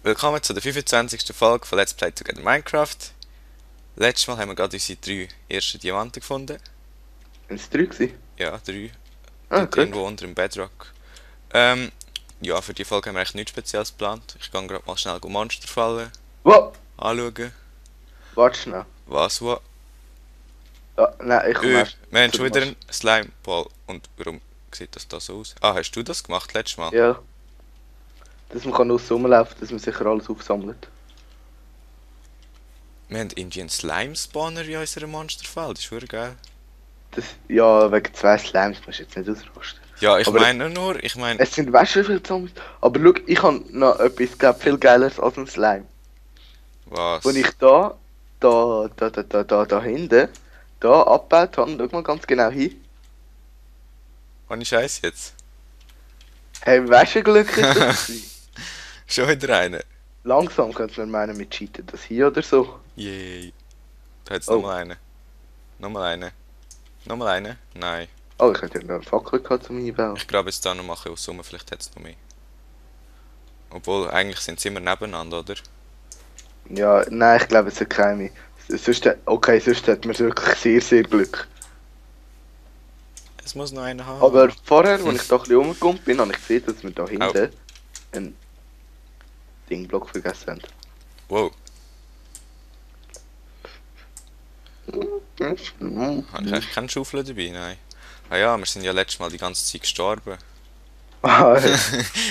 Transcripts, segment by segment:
Willkommen zu der 25. Folge von Let's Play Together Minecraft. Letztes Mal haben wir gerade unsere 3 ersten Diamanten gefunden. Sind es drei gewesen? Ja, 3. Ah, Dort gut. irgendwo unter dem Bedrock. Ähm, ja, für die Folge haben wir echt nichts Spezielles geplant. Ich gehe gerade mal schnell Monsterfallen Wow, anschauen. warte schnell. Was, wo? Ja, nein, ich komme erst Wir haben zu schon dem wieder Arsch. einen Slime-Ball. Und warum sieht das da so aus? Ah, hast du das gemacht letztes Mal? Ja, dass man kann aussen rumlaufen, dass man sicher alles aufsammelt. Wir haben irgendwie einen Slime-Spawner in unserer Monsterfalle. Das ist verdammt geil. Ja, wegen zwei Slimes musst du jetzt nicht ausrasten. Ja, ich Aber meine nur, ich meine... es sind weißt du, wie viele Zombies. Aber schau, ich habe noch etwas, glaub, viel geileres als ein Slime. Wenn Was? ich da hinten, da abgebaut habe, schau mal ganz genau hin. Ohne Scheiß jetzt. Hey, weißt du, wie glücklich das gewesen? Schon wieder eine. Langsam könnte man meinen, mit Cheaten das hier oder so. Yay. Da hat's Oh, nochmal eine. Nochmal eine. Nochmal eine? Nein. oh, ich hätte ja noch eine Fackel gehabt zum Einbauen. Ich glaube jetzt da noch mal ein bisschen aus, vielleicht hat es noch mehr. Obwohl, eigentlich sind sie immer nebeneinander, oder? Ja, nein, ich glaube, es sind keine. Sonst, okay, sonst hat man wirklich sehr, sehr Glück. Es muss noch eine Aber haben. vorher, als ich da ein bisschen rumgekommen bin, habe ich gesehen, dass wir da Au. hinten einen Dingblock vergessen haben. Wow. Habe ich eigentlich keine Schaufel dabei? Nein. Ah ja, wir sind ja letztes Mal die ganze Zeit gestorben. Ah,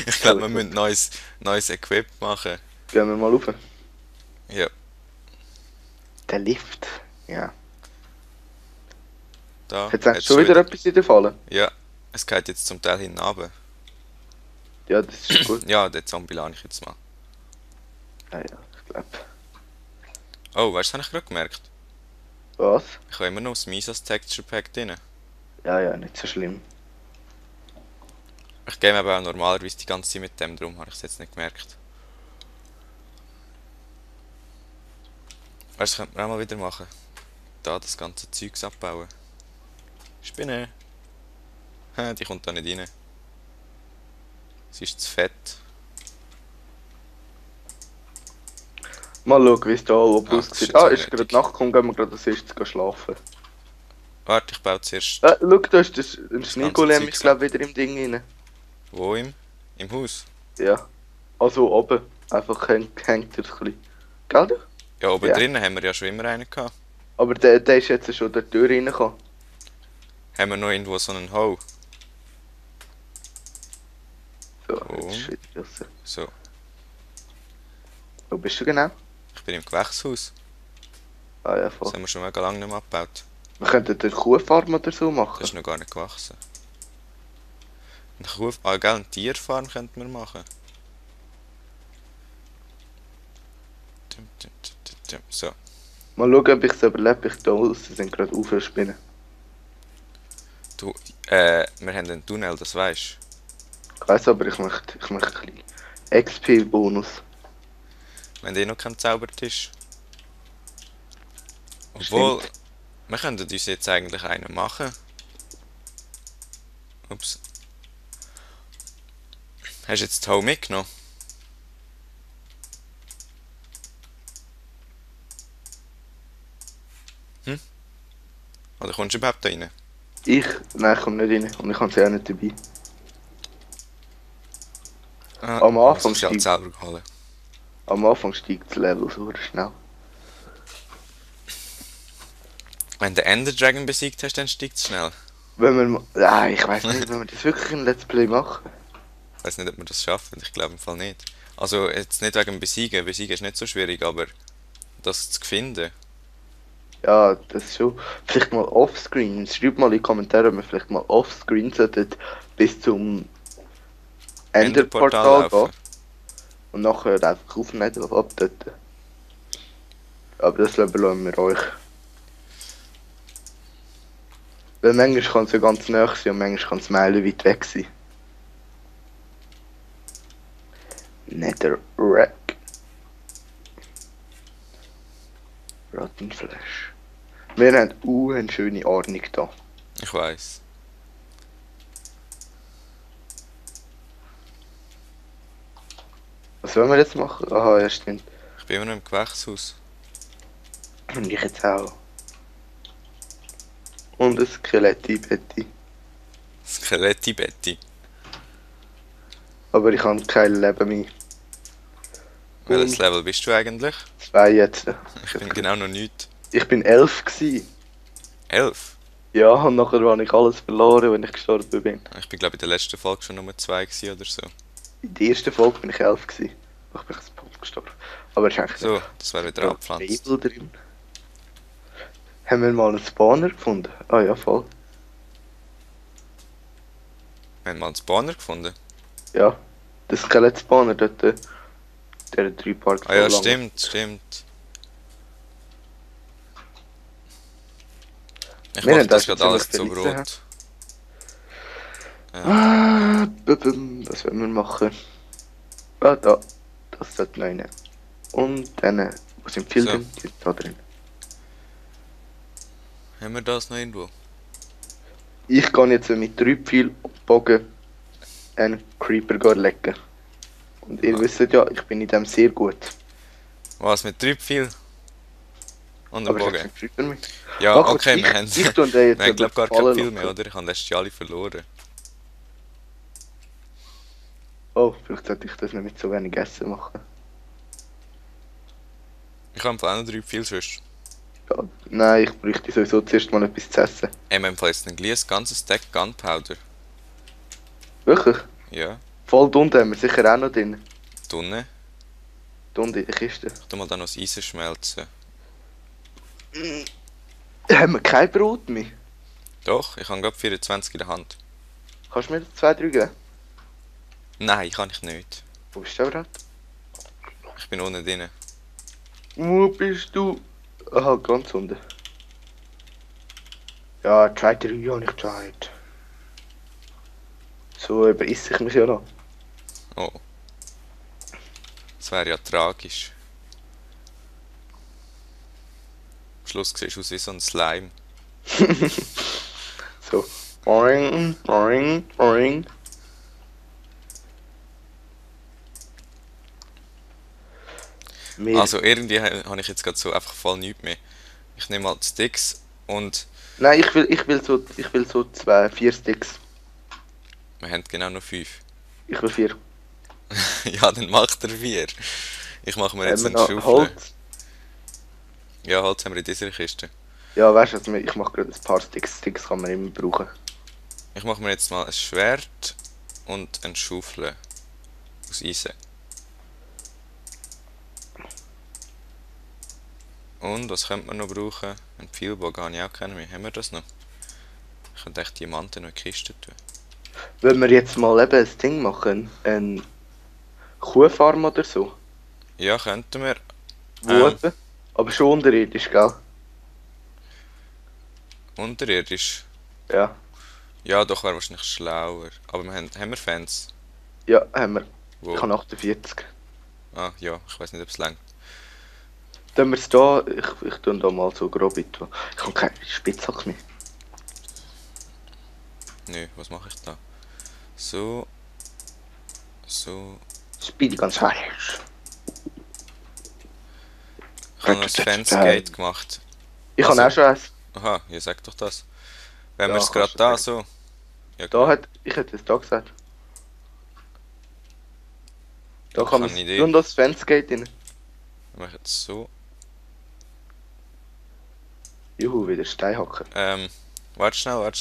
Ich glaube, wir müssen neues Equip machen. gehen wir mal rauf. Ja, Der Lift. Ja. da Hat es eigentlich hat's schon schon wieder wieder. etwas in der Falle? Ja, es geht jetzt zum Teil hinten runter. Ja, das ist gut. Ja, den Zombie lade ich jetzt mal. Ah, ja, ich glaube. Oh, weißt du, was habe ich gerade gemerkt? Was? Ich habe immer noch das Mises Texture Pack drin. Ja, ja, nicht so schlimm. Ich game aber auch normalerweise die ganze Zeit mit dem, darum habe ich es jetzt nicht gemerkt. Weißt du, könnte man auch mal wieder machen. Da das ganze Zeugs abbauen. Spinne! Hä, die kommt da nicht rein. Sie ist zu fett. Mal schauen, wie es da oben Ah, das ist aussieht. jetzt Ah, ist gerade unnötig. Nacht, komm, gehen wir gerade als erstes gehen schlafen. Warte, ich baue zuerst Schau, da ist ein das ganze Schneegolem, ich Zeugs ab. glaube, wieder im Ding rein. Wo im? Im Haus? Ja. Also oben. Einfach hängt er ein bisschen. Gell? Du? Ja, oben Ja. drinnen haben wir ja schon immer einen gehabt. Aber der ist jetzt schon der Tür reingekommen. Haben wir noch irgendwo so einen Hole? So, jetzt Und ist er wieder draussen. so. Wo bist du genau? Ich bin im Gewächshaus. Ah ja, Das voll. haben wir schon mega lange nicht mehr abgebaut. Wir könnten eine Kuhfarm oder so Das machen. ist noch gar nicht gewachsen. Gell, eine Tierfarm könnten wir machen. So. Mal schauen, ob ich es überlebe. Ich da draussen sind gerade aufspinnen. Du, wir haben einen Tunnel, das weißt Ich weiss aber, ich möchte ein bisschen XP-Bonus. du. Wir haben eh noch keinen Zaubertisch. Obwohl, Stimmt. wir könnten uns jetzt eigentlich einen machen. Ups. Hast du jetzt die Hole mitgenommen? Hm? Oder kommst du überhaupt da rein? Ich? Nein, ich komme nicht rein. Und ich habe sie auch nicht dabei. Ah, Am muss Anfang ich sie halt steigt, selber holen. am Anfang steigt das Level so schnell. Wenn du den Ender Dragon besiegt hast, dann steigt es schnell. Wenn wir nein, ich weiß nicht, wenn wir das wirklich in Let's Play machen. Ich weiß nicht, ob wir das schaffen. Ich glaube im Fall nicht. Also jetzt nicht wegen dem Besiegen. Besiegen ist nicht so schwierig, aber das zu finden. Ja, das ist schon. Vielleicht mal offscreen. Schreibt mal in die Kommentare, ob wir vielleicht mal offscreen sollten bis zum Enderportal Enderportal gehen. laufen. Und nachher einfach aufnehmen und updaten. Aber das überlassen wir euch. Weil manchmal kann es ja ganz nah sein und manchmal kann es meilenweit weg sein. Netherrack. Rotten Flash. Wir haben eine schöne Ordnung da. Ich weiß. Was wollen wir jetzt machen? Aha, ja, stimmt. Ich bin immer noch im Gewächshaus. Und ich jetzt auch. Und ein Skelett im Bett. Skeletti Betty. Aber ich habe kein Leben mehr. Welches Und Level bist du eigentlich? 2 jetzt. Ich bin genau noch nicht. Ich bin 11 gsi. 11. Ja, und nachher habe ich alles verloren, wenn ich gestorben bin. Ich bin glaube in der letzten Folge schon Nummer 2 gewesen oder so. In der ersten Folge bin ich 11 gsi. Ich bin jetzt Pop gestorben. Aber es ist eigentlich So, das wäre wieder noch abgepflanzt. Nebel drin. Haben wir mal einen Spawner gefunden? Ah ja, voll. Wir haben mal einen Spawner gefunden. Ja. Der Skelett-Spawner dort, der 3 Park Ah ja, stimmt. Ich Wir mache haben das schon gerade alles ziemlich zu viel Brot. Ja. Was wollen wir machen? Ah, da. Das sollte noch rein. Und dann, wo sind viele So. drin? Die sind da drin. Haben wir das noch irgendwo? Ich gehe jetzt mit 3 Pfeil und Bogen einen Creeper lecken. Und ihr wisst ja, ich bin in dem sehr gut. Was, mit 3 viel? Und einem Aber ich habe Bogen? keinen Creeper mehr. Ja, Warte, okay, ich, wir haben, ich tue den jetzt wir haben glaube gar kein fallen viel mehr, lassen. oder? Ich habe letztes Jahr alle verloren. Oh, vielleicht sollte ich das nicht mit so wenig Essen machen. Ich habe im Fall auch noch 3 viel sonst. Ja, nein, ich bräuchte sowieso zuerst mal etwas zu essen. Wir haben im Fall jetzt ein ganzes Stack Gunpowder. Wirklich? Ja, Voll unten haben wir sicher auch noch drin. Tunne. Unten in der Kiste. Ich tu mal da noch das Eisen schmelzen. Haben wir kein Brot mehr? Doch, ich habe gerade 24 in der Hand. Kannst du mir 2, 3 geben? Nein, kann ich nicht. Wo bist du überhaupt? Ich bin unten drin. Wo bist du? Aha, ganz unten. Ja, 2, 3 habe ich Zeit. So überisse ich mich ja noch. Oh. Das wäre ja tragisch. Am Schluss siehst du aus wie so ein Slime. So. Boing, boing, boing. Also irgendwie habe ich jetzt gerade so einfach voll nichts mehr. Ich nehme mal die Sticks und Nein, ich will so 2, 4 Sticks. wir haben genau noch 5. Ich will 4. Ja, dann macht er 4. Ich mache mir jetzt Haben wir einen noch Schaufel. Holz? Ja, Holz haben wir in dieser Kiste. Ja, weißt du, ich mache gerade ein paar Sticks. Sticks kann man immer brauchen. Ich mache mir jetzt mal ein Schwert und einen Schaufel aus Eisen. Und was könnte man noch brauchen? Ein Pfeilbogen habe ich auch keinen mehr. Haben wir das noch? Ich könnte echt Diamanten noch in die Kiste tun. Wenn wir jetzt mal eben ein Ding machen, eine Kuhfarm oder so. Ja, könnten wir. Wo eben? Aber schon unterirdisch, gell? Unterirdisch. Ja. Ja, doch wäre wahrscheinlich schlauer. Aber haben wir Fans? Ja, haben wir. Wo? Ich habe 48. Ah, ja, ich weiß nicht, ob es langt. Dann wir es da, ich tue da mal so grob etwa. Ich habe keine Spitzhacke mehr. Nö, was mache ich da? So. So. Das bin ich ganz falsch. Ich habe noch das Fansgate gemacht. Ich Also- habe auch schon eins. Aha, ihr sagt doch das. Wenn Ja, wir es gerade kannst du da sagen. so. Ja, Da hat, ich hätte es da gesagt. Da Ich kann habe man eine Idee. tun das Fansgate rein. Wir machen jetzt so. Juhu, wieder Steinhacker. Warte schnell.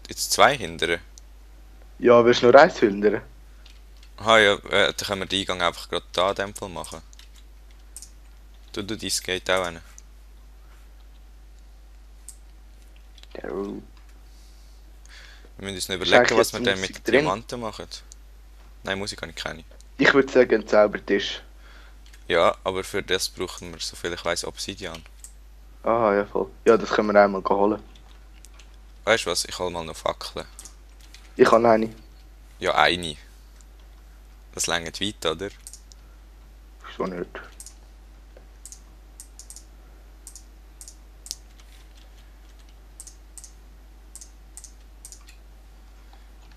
Jetzt 2 hindern. Ja, willst du nur eins hindern? Aha, ja, dann können wir den Eingang einfach gerade da in dem Fall machen. Du dein Gate auch hin. Ja. Wir müssen uns noch Ist überlegen, eigentlich was wir jetzt dann Musik mit drin? Diamanten machen. Nein, Musik habe ich keine. Ich würde sagen, ein Zaubertisch. Ja, aber für das brauchen wir, soviel ich weiß, Obsidian. Ah, ja, voll. Ja, das können wir einmal holen. Weißt du was, ich hole mal noch Fackeln. Ich habe eine. Ja, eine. Das reicht weit, oder? Wieso nicht?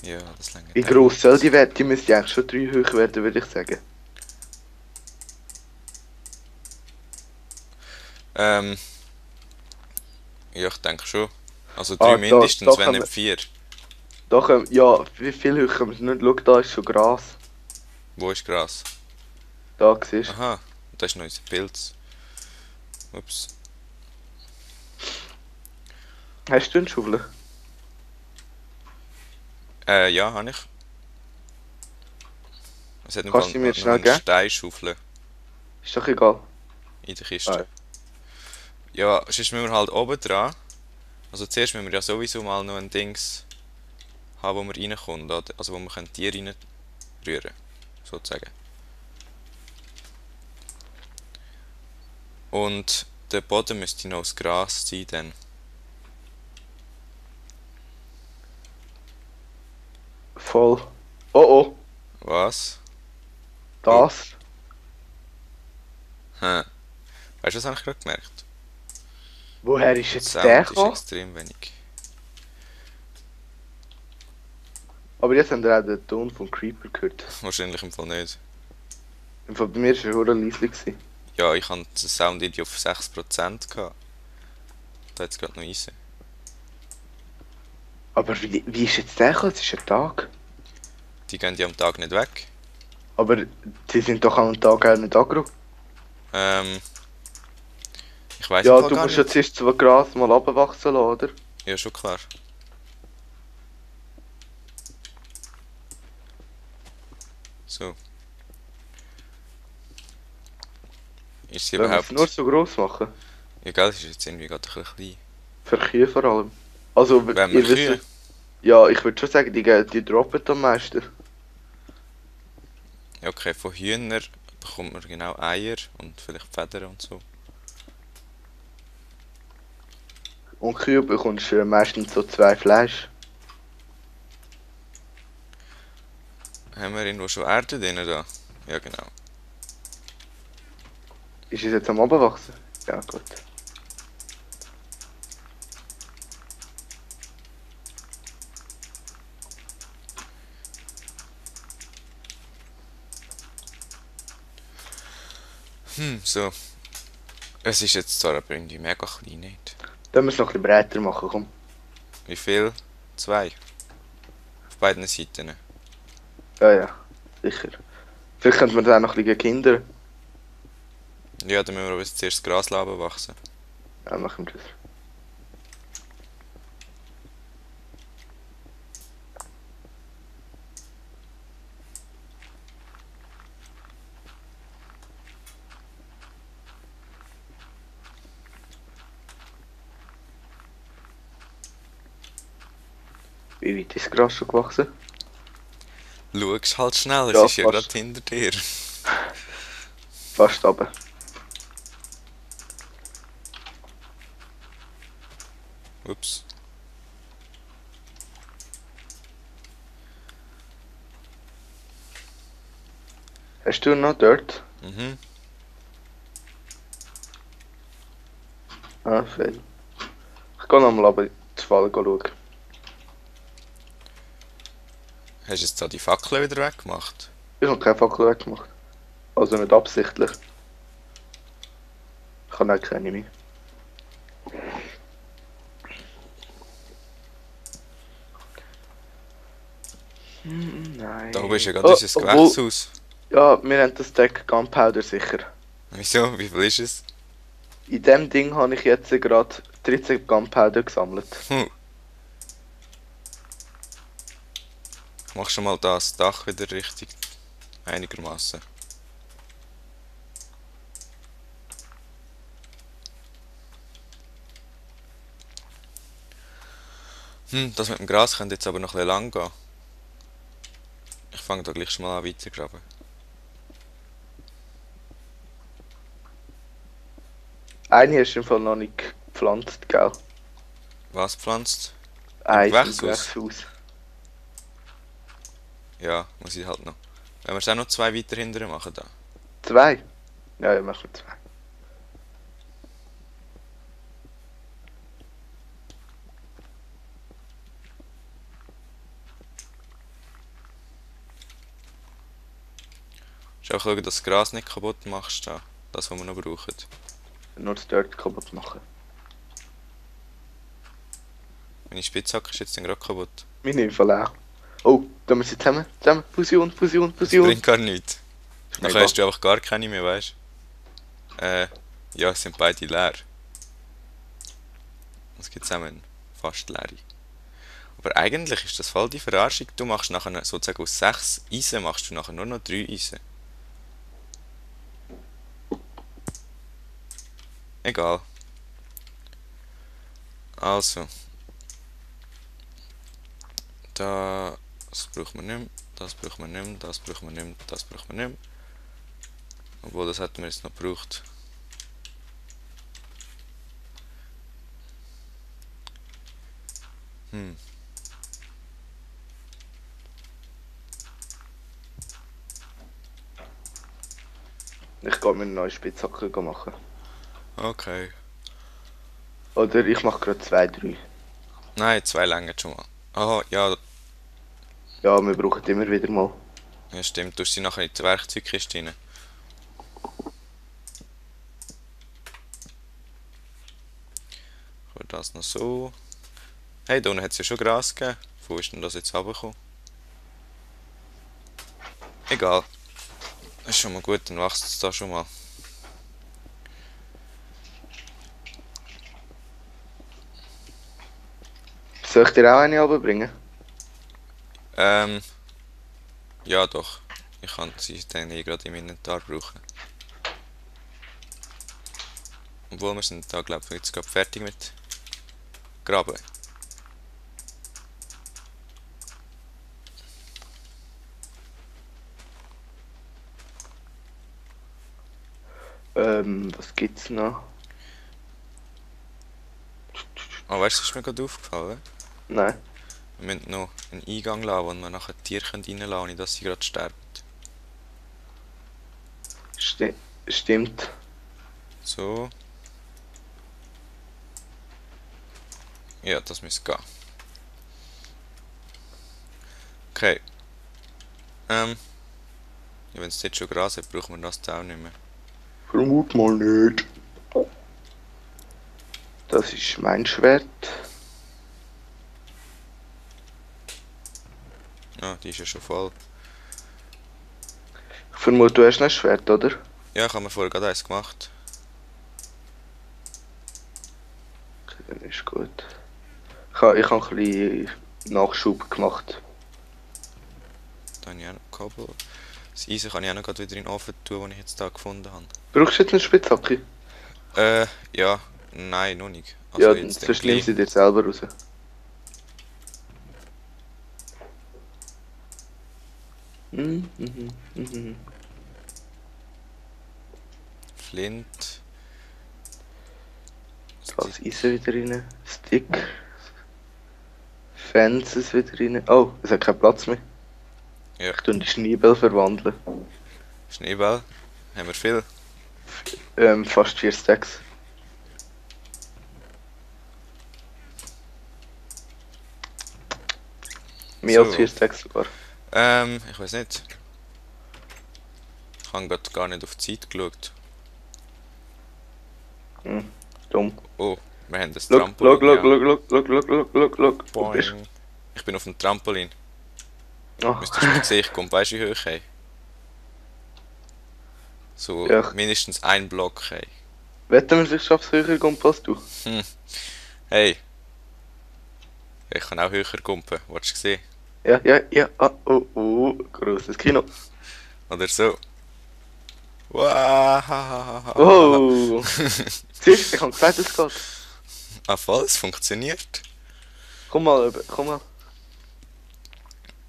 Ja, das längert. Wie gross soll die werden? Die müsste eigentlich schon 3 hoch werden, würde ich sagen. Ähm, ja, ich denke schon. Also 3 Ah, mindestens, wenn nicht 4. da können, ja, wie viel höher können wir nicht? Schau, da ist schon Gras. Wo ist Gras? Da siehst Aha, das ist noch unser Pilz. Ups. du. Hast du eine Schaufel? Ja, habe ich. Es hat im Kannst Fall du mir noch schnell eine geben? Steinschaufel Ist doch egal. in der Ah, Kiste. ja. Ja, sonst müssen wir halt oben dran. Also zuerst müssen wir ja sowieso mal noch ein Dings haben, wo man reinkommt, oder? Also wo man Tiere reinrühren sozusagen. Und der Boden müsste noch aus Gras sein dann. Voll. Oh oh, Was? Oh, das. hä. Weißt du, was habe ich gerade gemerkt? Woher ist Der jetzt der Sound ist gekommen? extrem wenig. Aber jetzt haben wir auch den Ton vom Creeper gehört. Wahrscheinlich im Fall nicht. Im Fall bei mir war er verdammt leise. Gewesen. Ja, ich hatte den Sound irgendwie auf 6% gehabt. Da hat es gerade noch rein. Aber wie ist jetzt der gekommen? Es ist ein Tag. Die gehen ja am Tag nicht weg. Aber die sind doch am Tag auch nicht angerückt. Ähm, ich weiß im Ja, Fall du gar musst ja nicht. zuerst das Gras mal abwachsen lassen, oder? Ja, schon klar. So. Ist sie Wenn wir es nur überhaupt... so gross machen. Egal, es ist jetzt irgendwie gerade ein bisschen klein. Für Kühe vor allem. Also, Wenn wir ihr Kühe... wisst, ja, ich würde schon sagen, die droppen am meisten. Ja, okay, von Hühnern bekommt man genau Eier und vielleicht Federn und so. Und Kühe bekommst du meistens so 2 Fleisch. Haben wir irgendwo schon Erde drin da? Ja, genau. Ist es jetzt am Abwachsen? Ja, gut. So. Es ist jetzt zwar aber irgendwie mega klein, nicht? Dann müssen wir es noch ein bisschen breiter machen, komm. Wie viel? 2. Auf beiden Seiten. Ja, ja, sicher. Vielleicht könnte man da auch noch ein bisschen Kinder. Ja, dann müssen wir aber zuerst das Gras wachsen. Ja, machen wir das. Wie weit ist das Gras schon gewachsen? Schau's halt schnell, es Ja, ist ja gerade fast. hinter dir. Fast runter. Ups. Hast du noch dort? Mhm. Ah, fehl. Ich gehe nochmal aber die Falle schauen. Hast du jetzt da die Fackel wieder weggemacht? Ich habe keine Fackel weggemacht. Also nicht absichtlich. Ich habe auch keine mehr. Nein. Da oben ist ja gerade Oh, unser obwohl, Gewächshaus. ja, wir haben das Deck Gunpowder sicher. Wieso? Wie viel ist es? In dem Ding habe ich jetzt gerade 13 Gunpowder gesammelt. Mach schon mal das Dach wieder richtig. Einigermaßen. Das mit dem Gras könnte jetzt aber noch ein bisschen lang gehen. Ich fange da gleich schon mal an weitergraben. Eine ist im Fall noch nicht gepflanzt, gell? Was pflanzt? Im Eins im Gewächshaus? Gewächshaus. Ja, muss ich halt noch. Wenn wir es auch noch 2 weiter hinterher machen da. 2? Ja, ja, machen wir 2. Musst auch schauen, dass das Gras nicht kaputt machst. Da. Das, was wir noch brauchen. Nur das Dirt kaputt machen. Meine Spitzhacke ist jetzt dann gerade kaputt. Meine im Fall auch. Oh, da müssen wir zusammen. Zusammen. Fusion, Fusion, Das Fusion. bringt gar nichts. Ist Dann mir hast du einfach gar keine mehr, weißt du? Ja, es sind beide leer. Es gibt zusammen fast leere. Aber eigentlich ist das voll die Verarschung. Du machst nachher sozusagen aus 6 Eisen machst du nachher nur noch 3 Eisen. Egal. Also. Das braucht man nicht mehr. Das braucht man nicht mehr. Das braucht man nicht mehr. Das braucht man nicht mehr. Obwohl, das hätten wir jetzt noch gebraucht. Hm. Ich gehe mir eine neue Spitzhacke machen. Okay. Oder ich mache gerade 2, 3. Nein, 2 länger schon mal. Ah, ja, Ja, wir brauchen immer wieder mal. ja, stimmt. Du tust sie nachher in die Werkzeugkiste rein. Ich das noch so. Hey, da unten hat es ja schon Gras gegeben. Wo ist denn das jetzt runtergekommen? Egal. Das ist schon mal gut, dann wächst es da schon mal. Soll ich dir auch eine runterbringen? Ja doch. Ich kann sie dann eh gerade im Inventar brauchen. Obwohl wir sind da glaube ich jetzt gerade fertig mit Graben. Was gibt's noch? Ah, weißt du, was ist mir gerade aufgefallen? Nein. Wir müssen noch einen Eingang lassen, wo wir nachher Tiere reinlassen können, ohne dass sie gerade sterben. Stimmt. So. Ja, das müsste gehen. Okay. Ja, wenn es jetzt schon Gras hat, brauchen wir das auch nicht mehr. Vermut mal nicht. Das ist mein Schwert. Ah, die ist ja schon voll. Ich vermute, du hast ein Schwert, oder? Ja, ich habe mir vorher gerade eins gemacht. Okay, dann ist gut. Ich habe ein bisschen Nachschub gemacht. Da habe ich auch noch Kabel. Das Eisen kann ich auch noch gerade wieder in den Ofen tun, den ich jetzt hier gefunden habe. Brauchst du jetzt eine Spitzhacke? Ja. Nein, noch nicht. Also Ja, jetzt sonst gleich. nimm sie dir selber raus. Mhm. Flint. Das Eisen wieder rein. Stick. Fences wieder rein. Oh, es hat keinen Platz mehr. Ja. Ich tue die Schneeball verwandeln. Schneeball. Haben wir viel? Fast 4 Stacks. Mehr als So. 4 Stacks sogar. Ich weiß nicht. Ich habe gerade gar nicht auf die Zeit geschaut. Dumm. Oh, wir haben das Look, Trampolin. look. Wo bist Boing. Ich bin auf dem Trampolin. du? Oh. Müsstest du mich sehen, ich komme weißt du wie hoch, hey. So Ja. mindestens ein Block, hey. Wetten wir, ich schaff's höher kommen als du. Hey. Ich kann auch höher kumpen, willst du sehen? Ja. Ah, oh. Grosses Kino. Oder so. Wow. Oh. Siehst du, ich hab gesagt, es geht. Ah, voll, es funktioniert. Komm mal.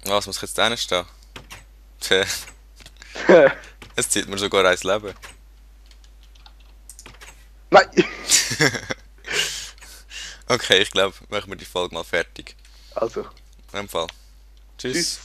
Was muss ich jetzt da stehen? Tja, es zieht mir sogar ein Leben. Nein! Okay, ich glaube, machen wir die Folge mal fertig. Also, In dem Fall. Tschüss. tschüss.